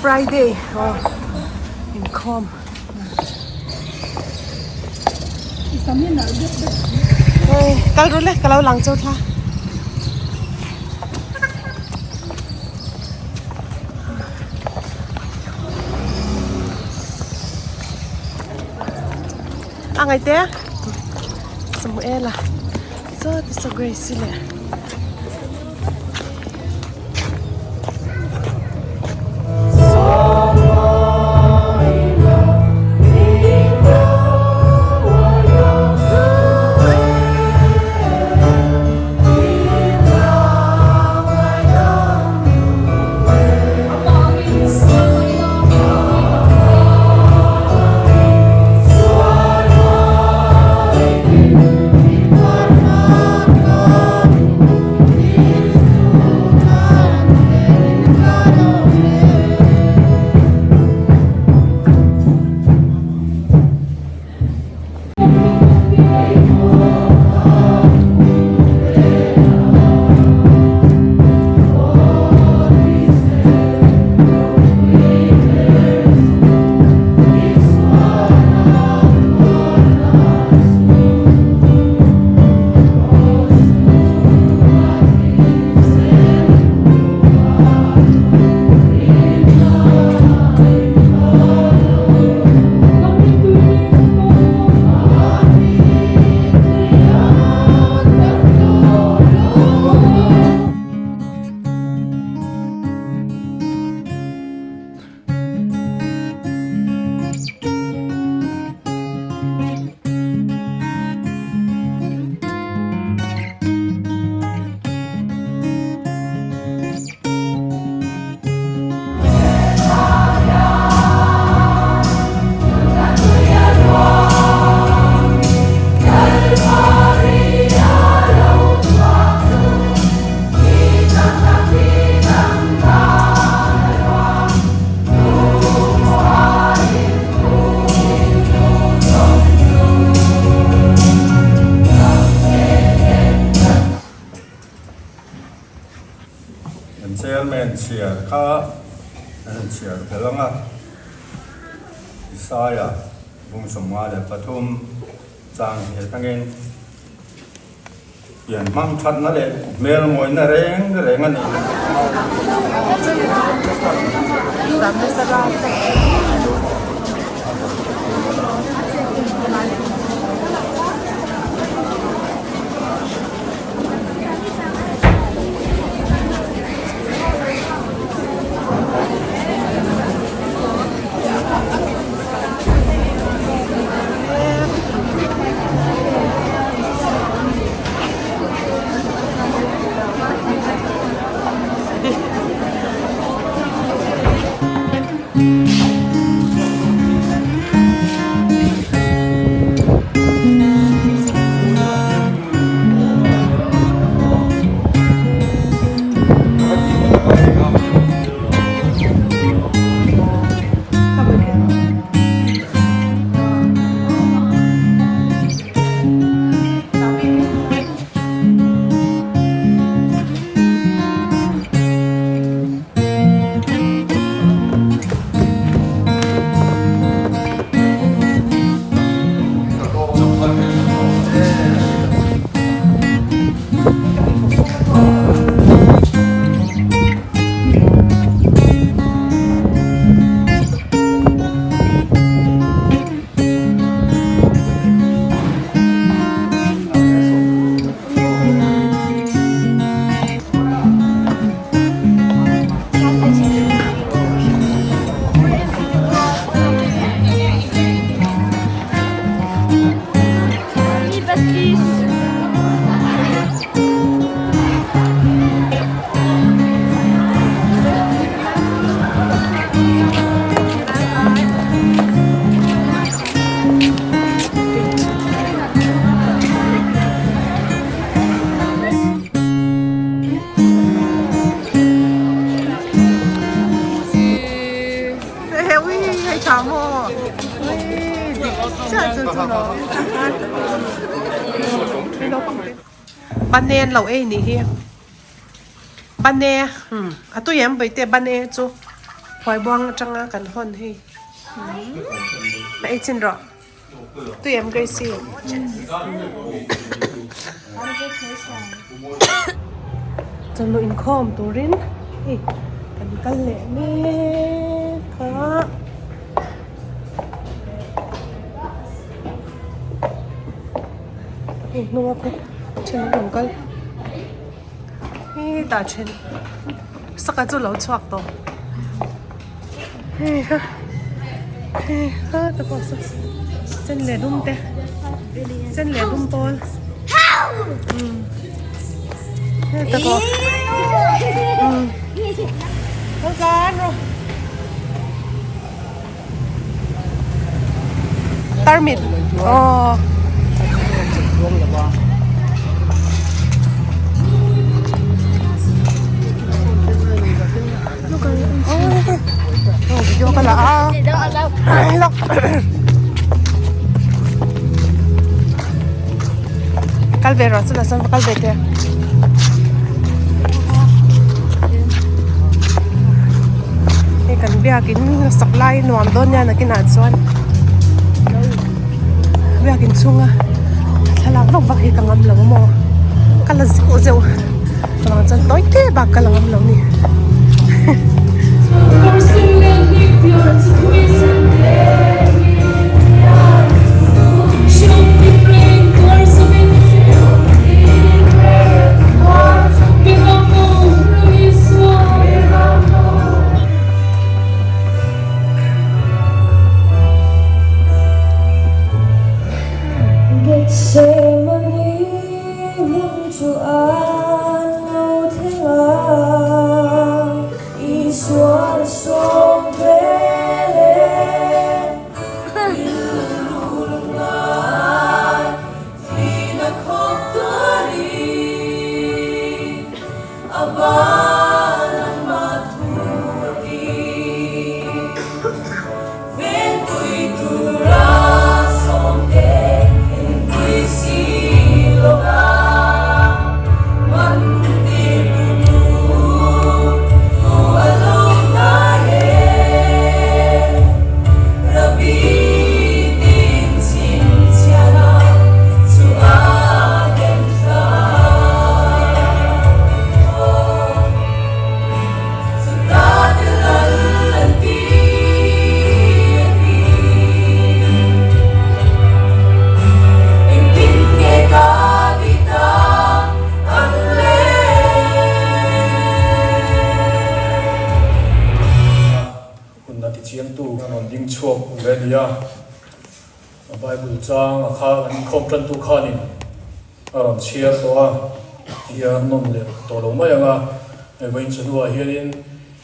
Friday aw inkhawm. Hei kal ru le ka lo lang chu thla. A ngaih te Samuela saw ti saw Grace-i leh. Kan chairman chhiar kha an han chhiar fel ang a, Isaiah bung 53 chang hi atangin pian hmang thatna leh hmel mawina reng reng a ni. Bane an lo ei nih hi bane a tui em vawi te bane chu. Phuaibuang atanga kan hawn hei. A ei chin rawh. Tui em Gracie? Chawhnu inkhawm turin hei kan kal leh mek a. Hei hnunga khaw then an rawn kal. Hetah then saka chu lo chhuak tawh hei ha hei ha te pawh saw sen leh dum te sen leh dum pawl umm heta pawh umm lo tlan rawh tarmit aw. Video ka la a lok kal ve rawh chutah chuan va kal ve teh. Hei kan biakin sak lai nuam dawn nia nakinah chuan biakin chhunga thlalak vak vak hi ka ngam lo maw ka la zeuh zeuh avang chuan tawi te bak ka la ngam lo ni. Hun a tichiangtu an rawn ding chhuak ve a ni a, a Bible chang a kha an inkhawm tantu khanin a rawn chhiar tawh a, tia nawn leh tawh lo mai ang a, hei vawiin chawhnuah hianin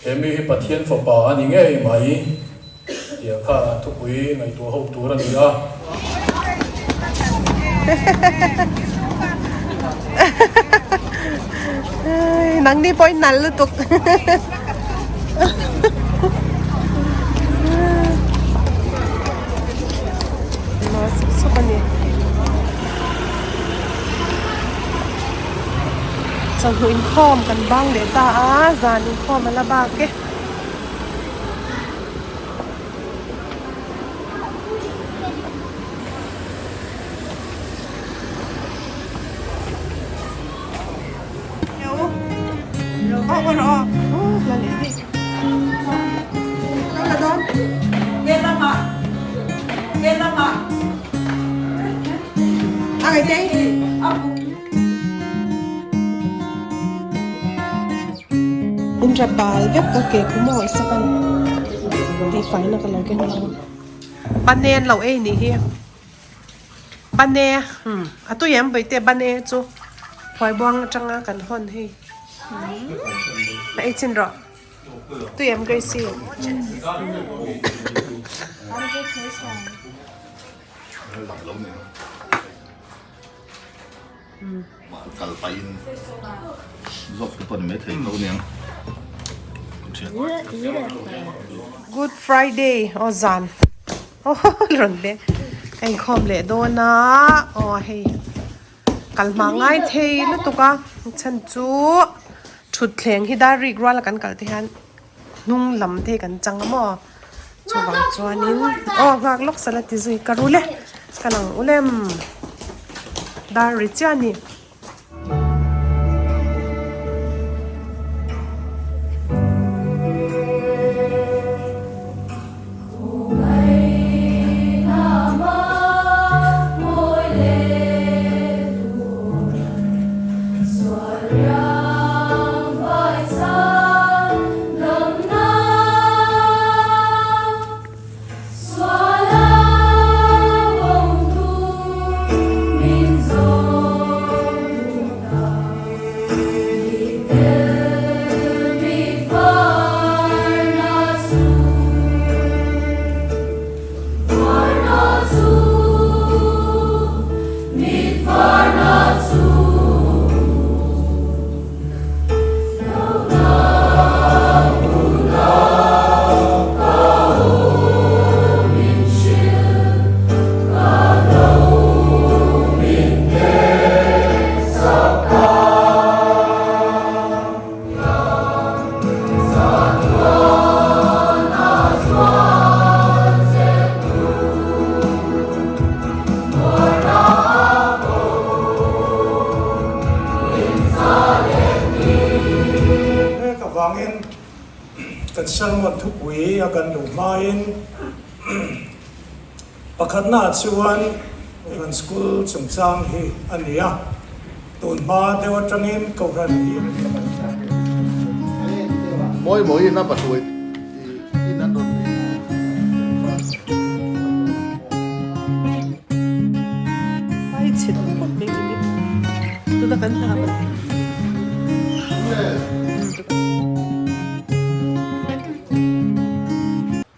he mi hi Pathian fapa a ni ngei mai tia kha an thupui ngaihtuah ho tur a ni a. Nangni pawhin nal lutuk. Suk a ni. Chawhnu inkhawm kan bang leh ta a, zan inkhawm a la bak e. In bal vek ka ke khu maw sakan tih faina ka lo keng lo pane an lo ei nih hi pane umm a tui em vawi te pane chu phuaibuang atanga kan hawn hei a ei chin rawh tui em Gracie. Kal pahin zawk te pawh ni maithei tho aniang. Good Friday aw zan aw rawn be ka inkhawm leh dawn a aw hei kal hma ngai thei lutuk a chhan chu thutthleng hi dar rik rual a kan kal te hian. hnung lam te hi kan chang a maw chuvang chuanin aw nghak lawk sala ti zui ka rul e ka lang ulem dar ri chiah a ni. Mek avangin kan sermon thupui a kan luh hmain pakhatnaah chuan Kohhran School chungchang hi a ni a, tun hma deuh atangin Kohhran hi. Mawi mawiin a pahruai in an rawn nei. Vai chhe duh khawp mai tuni tuna kan hna.